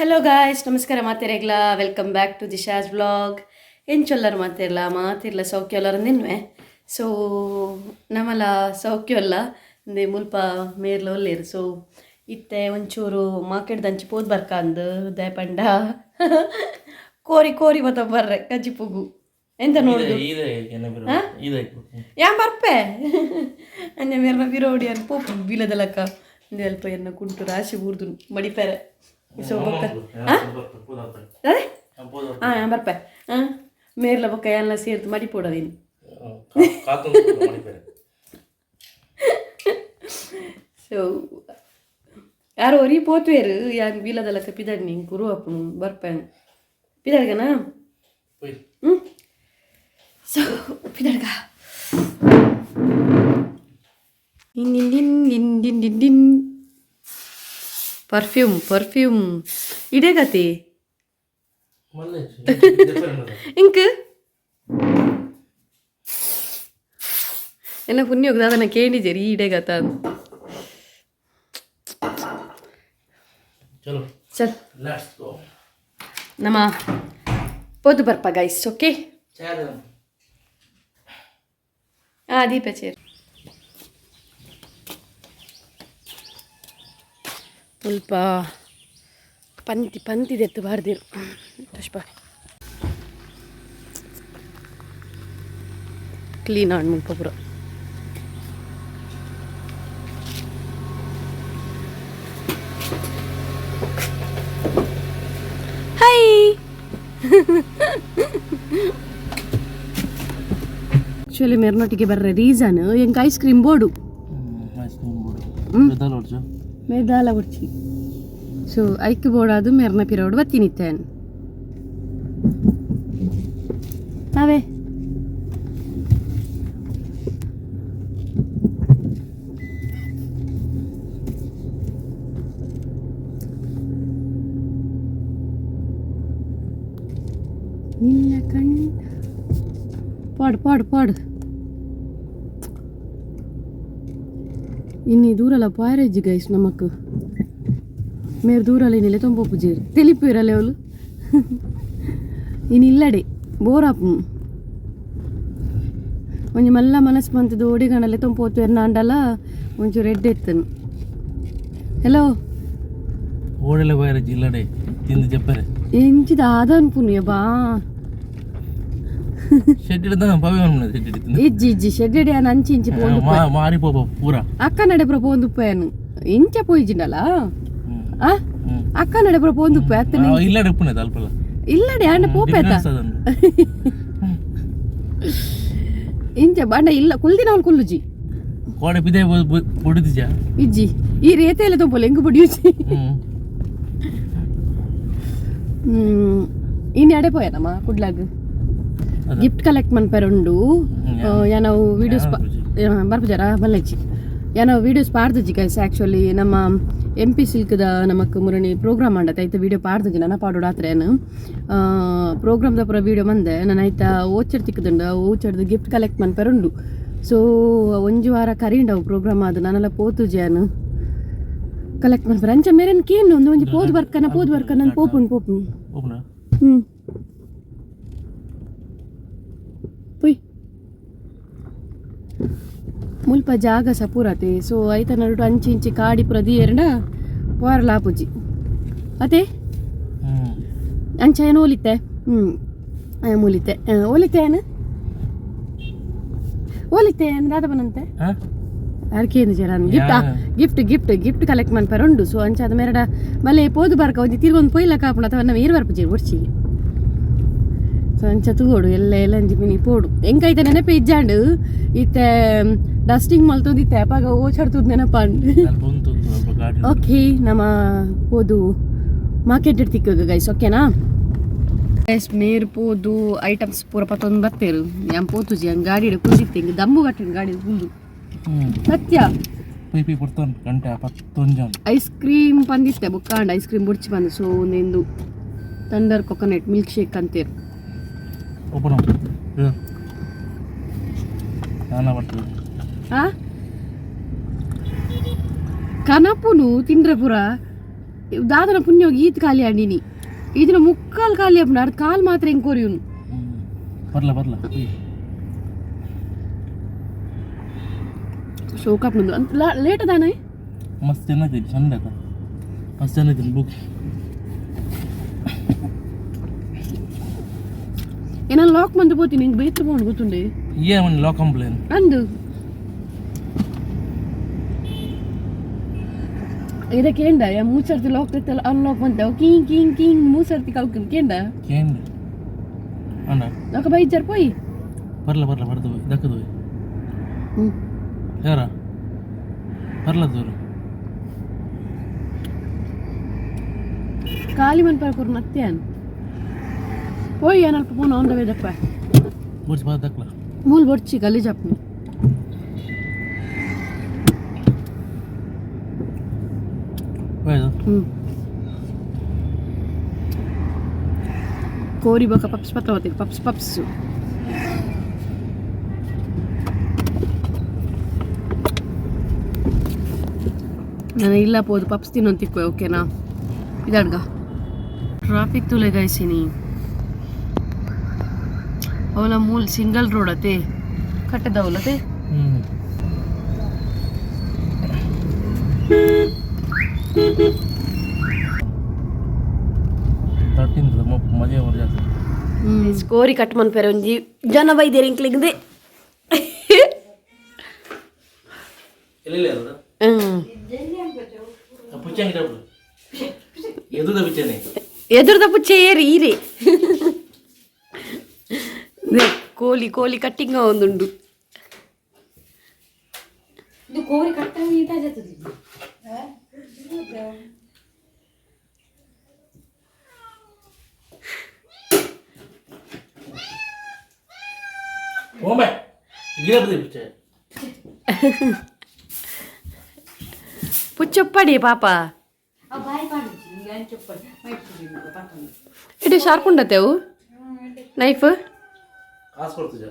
Hello guys, ನಮಸ್ಕಾರ ಮಾತೆರೆಗ್ಲ. Welcome back to Disha's vlog. ಎಂಚೊಲ್ಲರು ಮಾತಿರ್ಲ ಮಾತಿರ್ಲ ಸೌಖ್ಯೊಲ್ಲರು ನಿನ್ವೆ. ಸೊ ನಮಲ ಸೌಖ್ಯೊಲ್ಲ ಇಂದೆ ಮುಲ್ಪ ಮೇರ್ಲ ಒಲ್ಲೇರು. ಸೊ ಇತ್ತೆ ಒಂಚೂರು ಮಾರ್ಕೆಟ್ ದಂಚಿ ಪೋದು ಬರ್ಕಂದು ದಾಯೆ ಪಂಡ ಕೋರಿ ಕೋರಿ ಮತ್ತ ಬರ್ರೆ ಕಜ್ಜಿಪುಗು ಎಂತ ನೋಡುದು ಯಾನ್ ಬರ್ಪೆ ಅಂಜ ಮೇರ್ನ ಬಿರೋಡಿ ಅನ್ ಪೋಪು ಬಿಲದಲಕ್ಕ ಇಂದೆ ಅಲ್ಪ ಎನ್ನ ಕುಂಟು ರಾಶಿ ಬೂರ್ದು ಮಡಿಪೆರೆ. ಸೊ ಬೊಕ್ಕ ಅದೇ ಹಾಂ ಯಾನ್ ಬರ್ಪೆ. ಹಾಂ ಮೇರ್ಲ ಬೊಕ್ಕ ಎಲ್ಲ ಸೇರ್ದು ಮಡಿಪೋಡದಿನ್. ಸೊ ಯಾರು ಒರಿ ಪೋತುವೆರು ಯಾನ್ ಬೀಲದಲಕ್ಕ ಪಿದಡ್ನಿ ಗುರು ಅಪ್ಪನು ಬರ್ಪೆ ಪಿದಡ್ಗನಾ. ಹ್ಞೂ ಸೊ ಪಿದಡ್ಗ ಇನ್ ಇನ್ ಇನ್ ಇನ್ ಇನ್ ಇನ್ ಪರ್ಫ್ಯೂಮ್ ಪರ್ಫ್ಯೂಮ್ ಇಡೇ ಗತಿ ಇಂಕ್ ಎನ್ನ ಪುಣ್ಯೋಗ ದಾದನ ಕೇಂಡಿಜೇರಿ ಈ ಇಡೇ ಗತ. ಚಲೋ. ಚಲ್. Let's go. ನಮ್ಮ ಪೋದು ಬರ್ಪ ಗೈಸ್. ಓಕೆ. ಹಾಂ ದೀಪ ಚೇರ್ ಸ್ವಲ್ಪ ಪಂತಿ ಪಂತಿದೆತ್ತು ಬಾರ್ದಿರು ಪುಷ್ಪ ಕ್ಲೀನ್ ಆಣ್ ಮುಲ್ಪ ಪೂರ. ಹಾಯ್. ಆ್ಯಕ್ಚುಲಿ ಮೆರ್ನೊಟ್ಟಿಗೆ ಬರ್ರೆ ರೀಸನ್ ಎಂಕ್ ice cream board. Ice cream board. ಮೇದಾಲ ಬುಡ್ಚಿ. ಸೊ ಐಕ್ ಬೋರ್ಡ್ ಮೆರ್ನ ಪಿರೋಡು ಬತ್ತಿನಿತ್ತೇನ್ ಅವೇ. ನಿನ್ನ ಕಣ್ಣ ಪಾಡು ಪಾಡು ಪಾಡು ಇನ್ನು ದೂರಲ್ಲ ಪಾಯರೇಜ್ ಗೈಸ್. ನಮಕ್ ಮೇರ್ ದೂರಲ್ಲ ಇನ್ನಿಲ್ಲ ತೊಂಪೊಪ್ಪು ಜೇರು ತೆಲಿಪು ಅವಳು ಇನ್ನು ಇಲ್ಲಡೆ ಬೋರಾಪು ಒಂಜಿ ಮಲ್ಲ ಮನಸ್ಸು ಮಂತದ್ದು ಓಡಿಗಣಲೆ ತೊಂಪೋತು ಎರ್ನಾಂಡಲ ಒಂಚೂರು ಎಡ್ಡೆ ಎತ್ತನು. ಹಲೋ. ಓಡಲೆ ಬೈರಜ್ ಇಲ್ಲಡೆ ತಿಂದು ಜಪ್ಪರೆ. ಎಂಚಿದ ಆದನ್ ಪುಣ್ಯ ಬಾ. ಶೆಡ್ ಹಿಡ್ದ ಪವೆ ಶೆಡ್ ಹಿಡಿತು. ಇಜ್ಜಿ ಇಜ್ಜಿ ಶೆಡ್ ಹಿಡಿಯ ಅಂಚಿ ಇಂಚಿ ಪೋಂದು. ಮಾರಿ ಪೋಪ ಪೂರ. ಅಕ್ಕ ನಡೆ ಪೂರ ಪೋಂದುಪ್ಪೇನು ಇಂಚ ಪೋಯಿಜಿಂಡಲ ಆ ಅಕ್ಕ ನಡೆ ಪೂರ ಪೋಂದುಪ್ಪೆ ಅತ್ತನೆ. ಇಲ್ಲಡೆ ಉಪ್ಪುನೆ ಅಲ್ಪಲ್ಲ. ಇಲ್ಲಡೆ ಆಂಡ ಪೋಪೇತ ಇಂಚ ಬಾಂಡ ಇಲ್ಲ ಕುಲ್ದಿನ ಅವಳು ಕುಲ್ಲುಜಿ. ಕೋಡೆ ಪಿದೆ ಬೊಡಿದಿಜ. ಇಜ್ಜಿ ಈ ರೇತೆ ಎಲ್ಲ ತೊಂಪೊಲೆ ಎಂಗು ಬೊಡಿಯುಜಿ. ಇನ್ನು ಎಡೆ ಪೋಯನಮ್ಮ ಕುಡ್ಲಾಗ್ ಗಿಫ್ಟ್ ಕಲೆಕ್ಟ್ ಮನ್ಪೆರೆ ಉಂಡು. ಯಾನವು ವೀಡಿಯೋಸ್ ಬರ್ಪುಜಾರ ಮಲ್ಲಜ್ಜಿ ಯಾನವು ವೀಡಿಯೋಸ್ ಪಾಡ್ದುಜಿ ಗೈಸ್. ಆ್ಯಕ್ಚುಲಿ ನಮ್ಮ ಎಂ ಪಿ ಸಿಲ್ಕ್ದ ನಮಕ್ ಮುರಣಿ ಪ್ರೋಗ್ರಾಮ್ ಅಂಡತೆ ಐತ ವೀಡಿಯೋ ಪಾಡ್ದುಜಿ ನನ್ನ ಪಾಡೋಡು ಆತ್ರೇನು ಪ್ರೋಗ್ರಾಮ್ದ ಪೂರ ವೀಡಿಯೋ ಮಂದೆ ನಾನು ಐತ ಓಚರ್ ತಿಕ್ಕದುಂಡು ಓಚರ್ದು ಗಿಫ್ಟ್ ಕಲೆಕ್ಟ್ ಮನ್ಪೆರೆ ಉಂಡು. ಸೊ ಒಂಜಿ ವಾರ ಕರೀಂಡವು ಪ್ರೋಗ್ರಾಮ್ ಅದು ನಾನೆಲ್ಲ ಪೋತುಜಿ ಯಾನು ಕಲೆಕ್ಟ್ ಮನ್ಪೆರೆ ಅಂಚ ಮೇರೆನ್ ಕೇನು ಒಂದು ಒಂಜಿ ಪೋದು ಬರ್ಕನ ಪೋದು ಬರ್ಕನ ಪೋಪುಂಡು ಪೋಪುಂಡು. ಹ್ಞೂ ಪೊಯ್ ಮುಲ್ಪ ಜಾಗ ಸಪೂರತೆ. ಸೊ ಐತ ನಡುಟು ಅಂಚಿ ಇಂಚಿ ಕಾಡಿ ಪೂರ ದೀಯೆರ್ಂಡ ಪೋರಲ ಆಪುಜಿ ಅತೆ. ಅಂಚ ಏನು ಒಲಿತೆ. ಹ್ಞೂ ಮೂಲಿತೆ ಒಲಿತೆ ಏನು ಒಲಿತೆ ಏನು ದಾದ ಬನಂತೆ ಅರ್ಕೇಂದು ಜರ gift gift gift gift collect ಮನ್ಪೆರೆ ಉಂಡು. ಸೊ ಅಂಚ ಅದ ಮೇರಡ ಮಲ್ಲೆ ಪೋದು ಬರ್ಕ ಒಂಜಿ ತಿರ್ಗೊಂದು ಪೊಯ್ಲ ಕಾಪುಣ ಅಥವಾ ನಮ್ಮ ಏರು ಬರ್ಪುಜಿ ಒಡ್ಚಿ. ಸೊ ಅಂಚ ತೂಗೋಡು ಎಲ್ಲ ಎಲ್ಲ ಅಂಜಿ ಮಿನಿ ಪೋಡು ಎಂಕೈತೆ ನೆನಪೆ ಇಜ್ಜಾಂಡು ಇತ್ತೆ ಡಸ್ಟಿಂಗ್ ಮಲ್ತೊಂದಿತ್ತೆ ಅಪಾಗ ಓಚಾಡ್ತುದ್ ನೆನಪಾಂಡ್. ಓಕೆ ನಮ್ಮ ಪೋದು ಮಾರ್ಕೆಟ್ ತಿಕ್ಕಗ ಗೈಸ್. ಓಕೆನಾ ಗೈಸ್? ಮೇರ್ ಪೋದು ಐಟಮ್ಸ್ ಪೂರ ಪತ್ತೊಂದು ಬತ್ತೇರು. ಯಾನ್ ಪೋತುಜಿ ಹಂಗೆ ಗಾಡಿ ಕುಂದಿತ್ತೆ ಹಿಂಗೆ ದಮ್ಮು ಕಟ್ಟಿನ ಗಾಡಿ ಕುಂದು ಸತ್ಯ. ಐಸ್ ಕ್ರೀಮ್ ಪಂದಿತ್ತೆ ಬುಕ್ಕಾಂಡ್ ಐಸ್ ಕ್ರೀಮ್ ಬುಡ್ಚಿ ಬಂದು. ಸೊ ಒಂದೆಂದು thunder coconut milk shake ಅಂತೀರು. ಓಪನ್ ಕನಪುನು ತಿಂದ್ರೆ ಪೂರ. ದಾದನ ಪುಣ್ಯೋಗಿ ಈತ್ ಖಾಲಿ ಆಂಡಿನಿ ಇದನ್ನ ಮುಕ್ಕಾಲು ಖಾಲಿ ಅಪ್ಪನ ಅರ್ಧ ಕಾಲು ಮಾತ್ರ ಹೆಂಗ್ ಕೊರಿಯುನು. ಬರ್ಲ ಬರ್ಲ. ಶೋಕ್ ಆಪುಂಡು ಅಂತ ಲೇಟ್ ದಾನೆ. ಮಸ್ತ್ ಚೆನ್ನಾಗಿದೆ ಚಂದ ಆಯ್ತಾ, ಮಸ್ತ್ ಚೆನ್ನಾಗಿದೆ ಬುಕ್. ಏನ ಲಾಕ್ ಮಂದು ಪೋತೀನಿ ಹಿಂಗೆ ಬೇತ್ರ ಪೋಂಡು ಗೊತ್ತುಂಡೆ. ಏ ಒಂದು ಲಾಕ್ ಕಂಪ್ಲೇನ್ ಅಂದು ಇದಕ್ಕೆ ಏಂಡ ಯಾ ಮೂಸರ್ತಿ ಲಾಕ್ ತೆತ್ತಲ್ಲ ಅನ್ಲಾಕ್ ಬಂತ ಕಿಂಗ್ ಕಿಂಗ್ ಕಿಂಗ್ ಮೂಸರ್ತಿ ಕಲ್ಕು ಕೇಂಡ. ಕೇಂದ್ರ ಅಣ್ಣ ಲೋಕ ಬೈಜಾರ್ ಪೋಯಿ. ಬರ್ಲ ಬರ್ಲ ಬರ್ದು ದಕ್ಕದು. ಹ್ಞೂ ಯಾರ ಬರ್ಲ ದೂರ. ಖಾಲಿ ಮನ್ಪಾರ ಕೊರು ನತ್ಯಾನ್ ಪೋಯಿ ಏನಲ್ಪ ಪೋನ ಆನ್ the way ದಪ್ಪ. ಬುಡ್ಸ್ ಬಾ ದಕ್ಲ. ಮೂಲ್ ಬೊಡ್ಚಿ ಗಲೀಜ್ ಅಪ್ಪ. ಹೋಯ್ದು. ಹ್ಞೂ ಕೋರಿ ಬೊಕ ಪಪ್ಸ್ ಪತ್ರ ಹೋಗ್ತೀವಿ ಪಪ್ಸ್ ಪಪ್ಸು. ನಾನು ಇಲ್ಲ ಪೋದು ಪಪ್ಸ್ ತಿನ್ನೊಂತಿಕ್ಕೋ ಓಕೆನಾ. ಇದಡ್ಗ ಟ್ರಾಫಿಕ್ ತುಲೆ ಗೈಸಿನಿ ಅವಲ ಮೂಲ್ ಸಿಂಗಲ್ ರೋಡ್ ಅತೆ ಕಟ್ಟದವಲತೆ. ಹ್ಞೂ ತರ್ಟೀನ್ ಮದುವೆ ಮರ್ಜಾ. ಕೋರಿ ಕಟ್ ಮನ್ಪೆರೆ ಒಂಜಿ ಜನ ಬೈದೇರ್ ಇಂಕ್ಲಿಗ್ದೆ. ಎಲ್ಲಿ ಅದು? ಹ್ಞೂ. ಪುಚ್ಚಂಗಿ ಎದುದ ಪುಚ್ಚನೆ. ಎದುರ್ದ ಪುಚ್ಚೆ ಏರಿ ಈರೆ ಕೋಲಿ ಕೋಲಿ ಕಟ್ಟಿಂಗ ಒಂದುಂಡು. ಇದು ಕೋರಿ ಕಟ್ಟಂಗೆ ಇದಾಜತ್ತದೆ. ಓಂಬೆ ಗಿಡ ಬದಿ ಪುಚ್ಚೆ. ಪುಚ್ಚೊಪ್ಪಡಿ ಪಾಪ. ಆ ಬಾಯಿ ಪಾಡುಜಿ ಈಗ ಅಂಚೊಪ್ಪಡಿ ಮೈಪುಜಿ ಪಟ್ಟಣ. ಇటు ಶಾರ್ಪ್ ಉಂಡತ್ತೆ ಅವು ನೈಫ್. ಕಾಸು ಕೊಡ್ತಿದ್ದ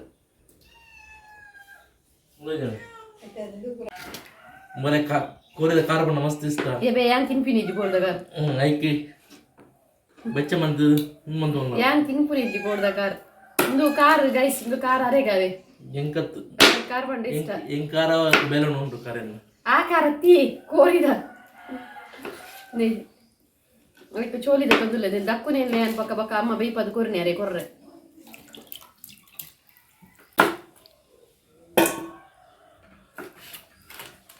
ಮನೆ ಕಾ ಕೋರಿದ ಖಾರ ಬಣ್ಣ ಮಸ್ತ್ ಇಷ್ಟ. ಏ ಯಾನ್ ತಿನ್ಪಿನಿ ಗೋಲ್ದಗ. ಹ್ಞೂ ಐಕಿ ಬೆಚ್ಚ ಮಂದು ಮಂದು ಒಂದು. ಯಾನ್ ತಿನ್ಪುನಿ ಗೋಲ್ದಗಾರ್ ಇಂದು ಕಾರ್ ಗೈಸ್ ಇಂದು ಕಾರ್ ಅರೆಗಾವೆ. ಎಂಕತ್ತು. ಕಾರ್ ಬಂಡ ಇಷ್ಟ. ಎಂಕಾರ ಬೇಲನ್ ಉಂಟು ಕಾರೇನು. ಆ ಕಾರ ತೀ ಕೋರಿದ ಅದಕ್ಕೆ ಚೋಲಿದ ತೊಂದುಲ್ಲ ದಕ್ಕುನೇ ಅನ್ ಪಕ್ಕ ಪಕ್ಕ ಅಮ್ಮ ಬೇಯ್ಪದು ಕೊರ್ನೆ ಅರೆ ಕೊರ್ರೆ.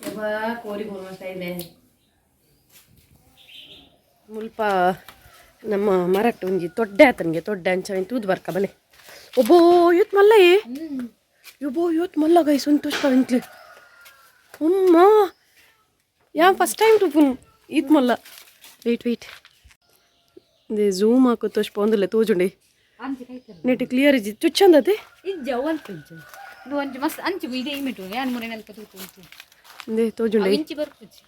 ಯಬ್ಬಾ ಕೋರಿ ಮಸ್ತ್ ಇದೆ. ಮುಲ್ಪ ನಮ್ಮ ಮರಟ್ಟು ಒಂಜಿ ತೊಡ್ಡೆ ಆತನಿಗೆ ತೊಡ್ಡೆ ಅಂಚ ತೂದು ಬರ್ಕ ಬಲೆ. ಒಬ್ಬೋ ಇವತ್ತು ಮಲ್ಲಯೇ ಯಬ್ಬೋ ಇವತ್ತು ಮಲ್ಲ ಗೈಸ್ ಒಂದು ತೋಚ್ಪ ಇಂಟ್ಲಿ ಅಮ್ಮ ಯಾ ಫಸ್ಟ್ ಟೈಮ್ ಟುಪುನ್ ಈತ್ ಮಲ್ಲ. ವೆಯ್ಟ್ ವೆಯ್ಟ್ ಇದೆ ಝೂಮ್ ಹಾಕು ತೋಚ್ಪ ಒಂದುಲ್ಲೆ ತೋಜುಂಡೆ. ಅಂಚೆ ಕೈತಲ್ಲ. ನೆಟ್ ಕ್ಲಿಯರ್ ಇಜ್ಜಿ ಚುಚ್ಚಂದತೆ. ಇಜ್ಜ ಅಲ್ಪ ಇಜ್ಜ ಇದು ಒಂಜಿ ಮಸ್ತ್ ಅಂಚು ಇದೆ ಇಮಿಟು ಯಾನ್ ಮುರೆ ನಲ್ಪ ತೂತು ಉಂಟು. ಇಂದೆ ತೋಜುಂಡೆ. ಇಂಚಿ ಬರ್ಪುಜಿ.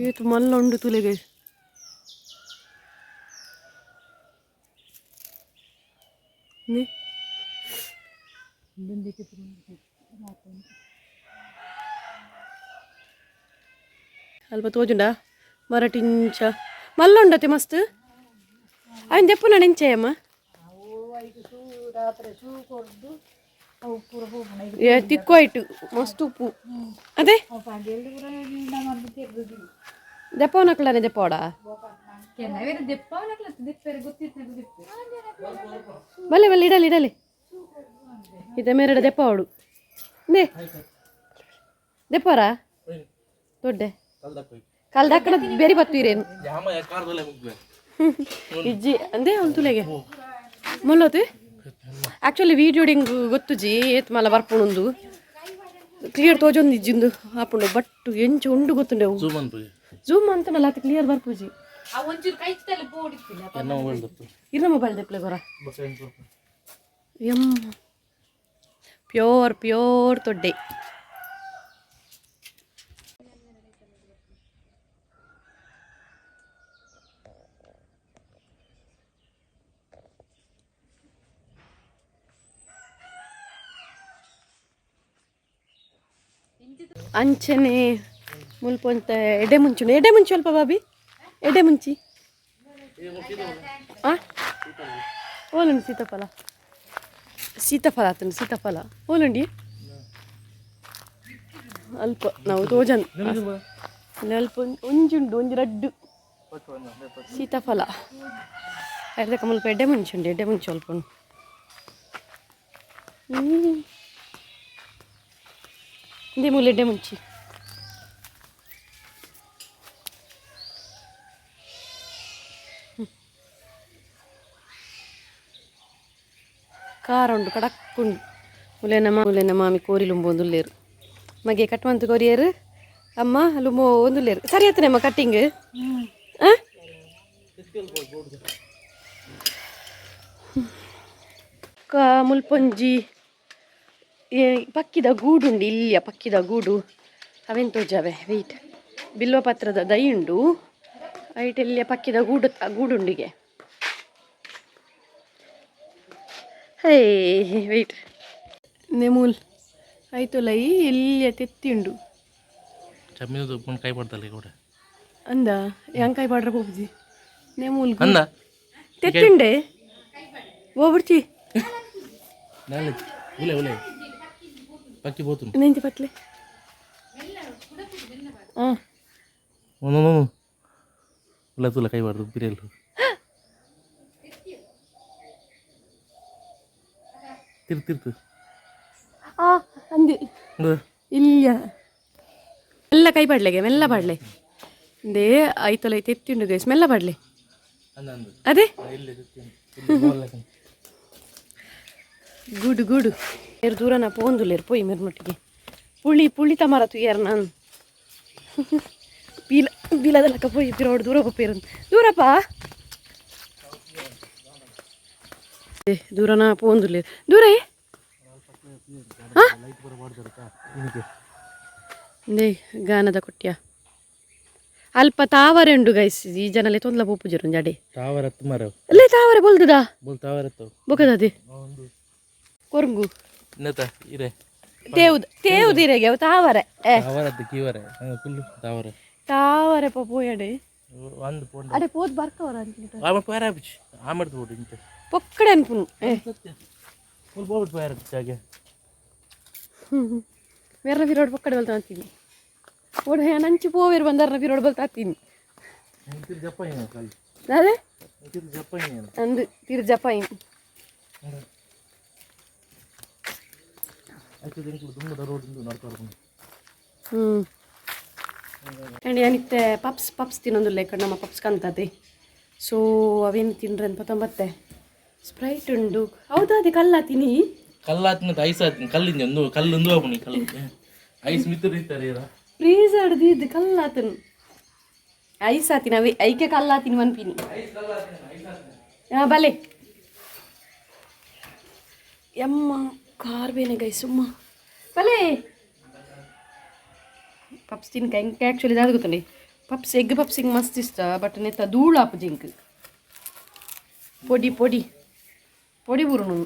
ಏತ್ ಮಲ್ಲ ಉಂಡು ತುಲೆಗೆ. ಇಂದೆ ಅಲ್ಪ ತೋಜುಂಡ ಮರಟಿಂಚ ಮಲ್ಲ ಉಂಡತೆ ಮಸ್ತ್ ಆಯ್ನ ದೆಪ್ಪುನ ನೆಂಚೆಯಮ್ಮ. ಏ ತಿಕ್ಕು ಆಯ್ತು ಮಸ್ತ್ ಉಪ್ಪು ಅದೇ ದೆಪ್ಪವನಕ್ಲನೆ ದೆಪ್ಪೋಡ. ಬಲ್ಲೆ ಬಲ್ಲೆ ಇಡಲಿ ಇಡಲಿ ಇದ ಮೇರಡ ದೆಪ್ಪವಡು ನೇ ದೆಪ್ಪರ ದೊಡ್ಡೆ ಕಲ್ದಕ್ಕಡ ಬೇರೆ ಬತ್ತೀರೇನು ಇಜ್ಜಿ ಅಂದೇ ಒಂದು ತುಲೆಗೆ ಮೊಲ್ಲೋತು. ಆ್ಯಕ್ಚುಲಿ ವೀಡಿಯೋ ಡಿಂಗ್ ಗೊತ್ತುಜಿ ಏತ್ ಮಲ್ಲ ಬರ್ಪುಣುಂದು ಕ್ಲಿಯರ್ ತೋಜೊಂದು ಇಜ್ಜಿಂದು ಆಪುಂಡು ಬಟ್ ಎಂಚ ಉಂಡು ಗೊತ್ತುಂಡೆ ಅವು. ಝೂಮ್ ಝೂಮ್ ಅಂತನಲ್ಲ ಅದು ಕ್ಲಿಯರ್ ಬರ್ಪುಜಿ. ಎನ್ನ ಮೊಬೈಲ್ ದತ್ತು. ಇರ್ನ ಮೊಬೈಲ್ ದೆಪ್ಲೆ ಗೊರ. ಎಮ್ ಪ್ಯೂರ್ ಪ್ಯೂರ್ ತೊಡ್ಡೆ. ಅಂಚನೆ ಮುಲ್ಪ ಒಂತ ಎಡೆ ಮುಂಚುಂಡು. ಎಡೆ ಮುಂಚು ಅಲ್ಪ ಬಾಬಿ, ಎಡೆ ಮುಂಚಿ. ಆ ಓಲುಂಡು ಸೀತಾಫಲ? ಸೀತಾಫಲ ಆತುಂಡು, ಸೀತಾಫಲ ಓಲುಂಡಿ ಅಲ್ಪ ನಾವು ತೋಜನ್ ಅಲ್ಪ ಒಂಜುಂಡು, ಒಂಜಿ ರಡ್ಡು ಸೀತಾಫಲ. ಅರ್ಧಕ್ಕೆ ಮುಲ್ಪ ಎಡ್ಡೆ ಮುಂಚುಂಡು, ಎಡ್ಡೆ ಮುಂಚು ಅಲ್ಪ. ಇಂದೇ ಮೂಲ ಎಡ್ಡೆ ಮುಂಚಿ. ಖಾರ ಉಂಡು, ಕಡಕ್ಕುಂಡು. ಮುಲೇನ ಮುಲೇನ ಮಾಮಿ ಕೋರಿ ಲುಂಬೊಂದುಲ್ಲೇರು. ಮಗೆ ಕಟ್ಮಂತು ಕೊರಿಯರು, ಅಮ್ಮ ಲುಂಬೋ ಒಂದುಲ್ಲೇರು. ಸರಿ ಆತನಮ್ಮ ಕಟ್ಟಿಂಗ್? ಮುಲ್ಪೊಂಜಿ ಪಕ್ಕಿದ ಗೂಡುಂಡು ಇಲ್ಲಿಯ ಪಕ್ಕಿದ ಗೂಡು. ಅವೆನ್ ತೋಜಾವೆ, ವೆಯ್ಟ್. ಬಿಲ್ವ ಪತ್ರದ ದೈ ಉಂಡು, ಐಟ್ ಇಲ್ಲಿಯ ಪಕ್ಕಿದ ಗೂಡು, ಗೂಡುಂಡಿಗೆ. ಹೇ ವೆಯ್ಟ್, ನೆಮೂಲ್ ಆಯ್ತಲ್ಲ, ಈ ಎಲ್ಲಿಯ ತೆತ್ತಿ ಉಂಡು. ಚಮ್ಮಿದು ಕಾಯಿ ಪಡ್ತಲ್ಲ ಕೂಡ. ಅಂದ ಯಾಂಕಾಯಿ ಪಾಡ್ರ ಪೋಪುಜಿ ನೆಮೂಲ್. ಅಂದ. ತೆತ್ತಿಂಡೆ ಓಬಿಡ್ಚಿ. ನಾಳೆ ಉಲೆ ಉಲೆ ಪಕ್ಕಿ ಪೋತು. ನೆಂಚಿ ಪಟ್ಲೆ ಹಾಂ. ಒಂದೊಂದು ಉಲ್ಲ ತುಲ ಕೈ ಬಾರ್ದು ಬಿರಿಯಲ್ಲು ತಿರ್ ತಿರ್ತು. ಆ ಅಂದಿ. ಇಲ್ಲ ಎಲ್ಲ ಕೈ ಪಾಡ್ಲೆಗೆ ಮೆಲ್ಲ ಪಾಡ್ಲೆ. ಇಂದೇ ಐತೊಲ ತೆತ್ತಿ ಉಂಡು ಗೈಸ್, ಮೆಲ್ಲ ಪಾಡ್ಲೆ. ಅದೇ ಗೂಡು ಗೂಡು ಮೇರು ದೂರನ ಪೋಂದುಲ್ಲೇರು ಪೋಯಿ ಮೆರ್ನೊಟ್ಟಿಗೆ. ಪುಳಿ ಪುಳಿ ತಮಾರ ತುಯ್ಯಾರ ನಾನು ಬೀಲ ಬೀಲದಲಕ್ಕ ಪೋಯಿ ಪಿರೋಡು ದೂರ ಪೋಪೇರು ದೂರಪ್ಪ ದೂರನ ಪೋಂದುಲ್ಲೇರು ದೂರ. ಇಂದೇ ಗಾನದ ಕೊಟ್ಯ ಅಲ್ಪ ತಾವರೆ ಉಂಡು ಗೈಸ್. ಈ ಜನಲೆ ತೊಂದ್ಲ ಪೋಪುಜರು ಜಡೆ. ತಾವರತ್ತು ಮರ. ಅಲ್ಲೇ ತಾವರೆ ಬೋಲ್ದದಾ? ಬೋಲ್ ತಾವರತ್ತು. ಬೊಕದದೆ ಕೊರಂಗು. ಇನ್ನತ ಇರೆ. ತೇವುದ ತೇವುದಿರೆಗೆ ಅವು ತಾವರೆ ಏ. ತಾವರತ್ತು ಕೀವರೆ ಫುಲ್ ತಾವರೆ. ತಾವರೆ ಪೋಯಡೆ. ಒಂದು ಪೋಂಡ. ಅಡೆ ಪೋದ್ ಬರ್ಕವರ ಅಂತ. ಆಮ ಪೋಯರ ಬಿಚ್ ಆಮಡ್ದು ಬೋಡು ಇಂಚ. ಪೊಕ್ಕಡೆ ಅನ್ಪುನು ಏ. ಫುಲ್ ಬೋಬಿಟ್ ಪೋಯರ ಜಾಗೆ. ಬೇರೆ ಫಿರೋಡ್ ಪೊಕ್ಕಡೆ ಬಲ್ತಾ ಅಂತೀನಿ ಓಡ್ ನಂಚು ಪೋವೇರು ಬಂದಾರನ ಫಿರೋಡ್ ಬಲ್ತಾ ಹತ್ತೀನಿ. ತಿರು ಜಪ್ಪ ಏನು ಕಲ್ಲು. ಅದೇ. ತಿರು ಜಪ್ಪ ಏನು. ಅಂದು ತಿರು ಜಪಾಯಿ. ಆಯ್ತು ತುಂಬ ರೋಡ್ ನಡ್ಕೊಂಡು. ಹ್ಞೂ ಆ್ಯಂಡ್ ಏನಿತ್ತೆ ಪಪ್ಸ್ ಪಪ್ಸ್ ತಿನ್ನೊಂದುಲ್ಲ ಕಡೆ ನಮ್ಮ ಪಪ್ಸ್ ಕಂತತೆ. ಸೊ ಅವೇನು ತಿಂಡ್ರೆ ಅಂತ ಪತ್ತೊಂಬತ್ತೆ ಸ್ಪ್ರೈಟ್ ಉಂಡು. ಹೌದಾ, ಅದೇ ಕಲ್ಲಾತೀನಿ. ಕಲ್ಲಾತಿನ ಐಸ್ ಆತಿನ ಕಲ್ಲಿಂದ ಒಂದು ಕಲ್ಲು ಆಪುಣಿ ಕಲ್ಲು ಐಸ್ ಮಿತ್ರ ಇತ್ತಾರೆ ಇರ. ಫ್ರೀಸ್ ಆಡ್ದು ಇದು ಕಲ್ಲಾತನು ಐಸ್ ಆತಿನ ಅವೇ ಐಕೆ ಕಲ್ಲಾತಿನ ಮನ್ಪಿನಿ. ಹಾಂ ಬಲೆ ಯಮ್ಮ ಕಾರ್ ಬೇನೆ ಗೈಸುಮ್ಮ ಬಲೆ ಪಪ್ಸ್ ತಿನ್ಕ. ಇಂಕ ಆ್ಯಕ್ಚುಲಿ ದಾದ ಗೊತ್ತುಂಡಿ, puffs egg puffs ಹಿಂಗೆ ಮಸ್ತ್ ಇಷ್ಟ, ಬಟ್ ನೆತ್ತ ಧೂಳು ಆಪು ಜಿಂಕ್ ಪೊಡಿ ಪೊಡಿ ಪೊಡಿ ಬೂರುನು.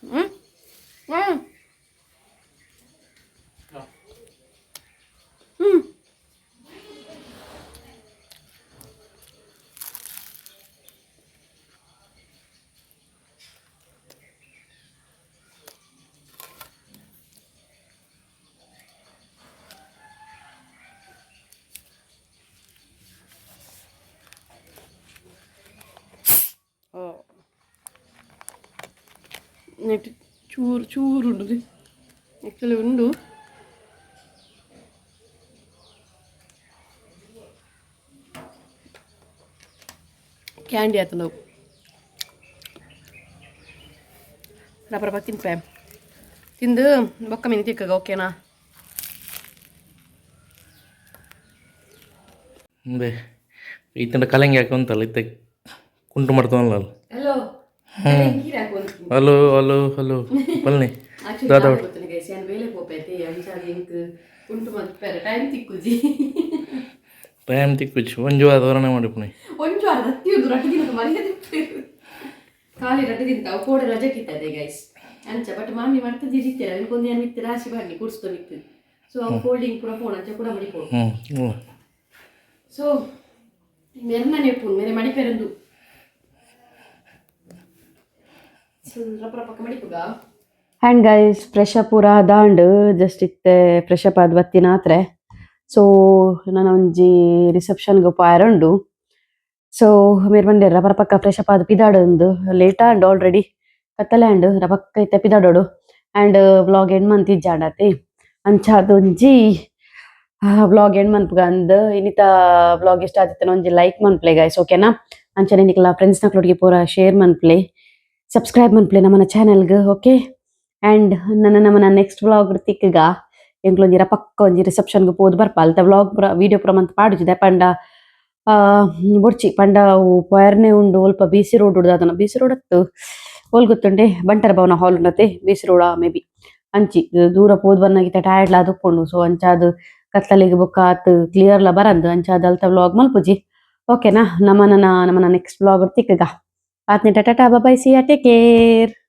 ಹ್ಞೂ ಹ್ಞೂ ಹ್ಞೂ. ನೆಟ್ ಚೂರು ಚೂರು ಉಂಡು, ಆ್ಯಕ್ಚುಲಿ ಉಂಡು. ಕ್ಯಾಂಡಿ ಆಯ್ತು. ನಾವು ರಪ್ಪ ರಪ್ಪ ತಿನ್ಪೆ ತಿಂದು ಬೊಕ್ಕ ಮೀನು ತಿಕ್ಕಗ, ಓಕೆನಾ? ಅದೇ ಇತ್ತಂಡ ಕಲಂಗಿ ಹಾಕುವಂತಲ್ಲ ಇತ್ತ ಕುಂಟು ಮಾಡ್ತಾವಲ್ಲ. Hello. Hello hello hello ಬಲ್ನಿ. ದಾದಾ. ಬೇಲೆ ಪೋಪೈತಿ ಅಂಚಾದ ಎಂಕ್ ಉಂಟು ಮಲ್ಪೆರೆ ಟೈಮ್ ತಿಕ್ಕುಜಿ. ಟೈಮ್ ತಿಕ್ಕುಜಿ, ಒಂಜು ವಾರ ಹೊರನೆ ಮಾಡಿಪುಣಿ. ಒಂಜು ವಾರ ರತ್ತಿ ರಡ್ಡು ದಿನಕ್ಕೆ ಮರ್ಯಾದೆ. ಖಾಲಿ ರಡ್ಡು ದಿನ ಅವು ಕೋಡೆ ರಜೆ ಕಿತ್ತದೆ ಗೈಸ್. ಅಂಚ ಬಟ್ ಮಾಮಿ ಮಡ್ತ ದಿರಿತ್ತೆರ ಅನ್ಕೊಂದು ಏನು ಮಿತ್ತು ರಾಶಿ ಬನ್ನಿ ಕುಡ್ಸ್ತ ಮಿತ್ತು. ಸೊ ಅವು ಫೋಲ್ಡಿಂಗ್ ಪೂರ ಪೋಣ ಅಂಚ ಕೂಡ ಮಡಿಪೋ. ಹ್ಞೂ ಹ್ಞೂ. ಸೊ ಮೆರ್ನನೆ ಉಪ್ಪುನು ಮೇರೆ ಮಡಿಪೆರಂದು ರಪ್ಪ ರಪ್ಪಕ್ಕ ಮಡಿಪುಗ. ಆ್ಯಂಡ್ ಗೈಸ್, ಫ್ರೆಶ್ ಅಪ್ ಪೂರ ದಾಂಡ್, ಜಸ್ಟ್ ಇತ್ತೆ ಫ್ರೆಶ್ ಅಪ್ ಆದ್ ಬತ್ತಿನಾತ್ರೆ. ಸೊ ನನ ಒಂಜಿ ರಿಸೆಪ್ಷನ್ಗೆ ಪೋಯರುಂಡು. ಸೊ ಮೇರ್ ಬಂದೇರ್ ರಪರಪಕ್ಕ ಫ್ರೆಶ್ ಅಪ್ ಆದ್ ಪಿದಾಡೊಂದು. ಲೇಟ್ ಆಂಡ್ ಆಲ್ರೆಡಿ, ಕತ್ತಲೆ ಆಂಡ್. ರಪಕ್ಕ ಇತ್ತೆ ಪಿದಾಡೋಡು. ಆ್ಯಂಡ್ ವ್ಲಾಗ್ ಎಂಡ್ ಮಂತ್ ಇಜ್ಜಾಂಡತೆ, ಅಂಚಾದ್ ಒಂಜಿ ವ್ಲಾಗ್ ಎಂಡ್ ಮನ್ಪುಗ ಅಂದ್. ಇನಿತ ವ್ಲಾಗ್ ಇಷ್ಟ ಆದಿತ್ತನ ಒಂಜಿ ಲೈಕ್ ಮನ್ಪುಲೆ ಗೈಸ್, ಓಕೆನಾ? ಅಂಚನೆ ನಿಕ್ಲ ಫ್ರೆಂಡ್ಸ್ ನಕ್ಲೊಟ್ಟಿಗೆ ಪೂರ ಶೇರ್ ಮನ್ಪುಲೆ, ಸಬ್ಸ್ಕ್ರೈಬ್ ಮನ್ಪುಲೆ ನಮ್ಮನ ಚಾನೆಲ್ಗ್, ಓಕೆ? ಆ್ಯಂಡ್ ನನ್ನ ನಮ್ಮನ ನೆಕ್ಸ್ಟ್ ವ್ಲಾಗ್ ತಿಕ್ಕಗ. ಎಂಕ್ಲೊಂಜಿ ರಪಕ್ಕ ಒಂಜಿ ರಿಸೆಪ್ಷನ್ಗೆ ಪೋದು ಬರ್ಪ. ಅಲ್ತ ವ್ಲಾಗ್ ಪೂರ ವೀಡಿಯೋ ಪೂರ ಮಂತ್ ಪಾಡುಜಿ ಪಂಡ ಬೊಡ್ಚಿ ಪಂಡ ಅವು ಪೊಯರ್ನೆ ಉಂಡು. ಅಲ್ಪ ಬಿ ಸಿ ರೋಡ್ ದಾದನ, ಬಿ ಸಿ ರೋಡ್ ಅತ್ತು, ಓಲ್ ಗೊತ್ತುಂಡೆ, ಬಂಟರ ಭವನ ಹಾಲ್ ಉಂಡತೆ, B C road maybe. ಅಂಚಿ ದೂರ ಪೋದು ಬನ್ನಾಗಿತ್ತ ಟಯರ್ಡ್ಲ ಆದುಪ್ಪುಂಡು. ಸೊ ಅಂಚಾದ್ ಕತ್ತಲೆಗ್ ಬೊಕ್ಕ ಆತ್ ಕ್ಲಿಯರ್ಲ ಬರಂದ್. ಅಂಚಾದ್ ಅಲ್ತ ವ್ಲಾಗ್ ಮಲ್ಪುಜಿ, ಓಕೆನಾ? ನಮನ ನಮನ ನೆಕ್ಸ್ಟ್ ವ್ಲಾಗ್ ತಿಕ್ಕಗ. ಆತ್ನೆ, tata, bye, see ya, take care.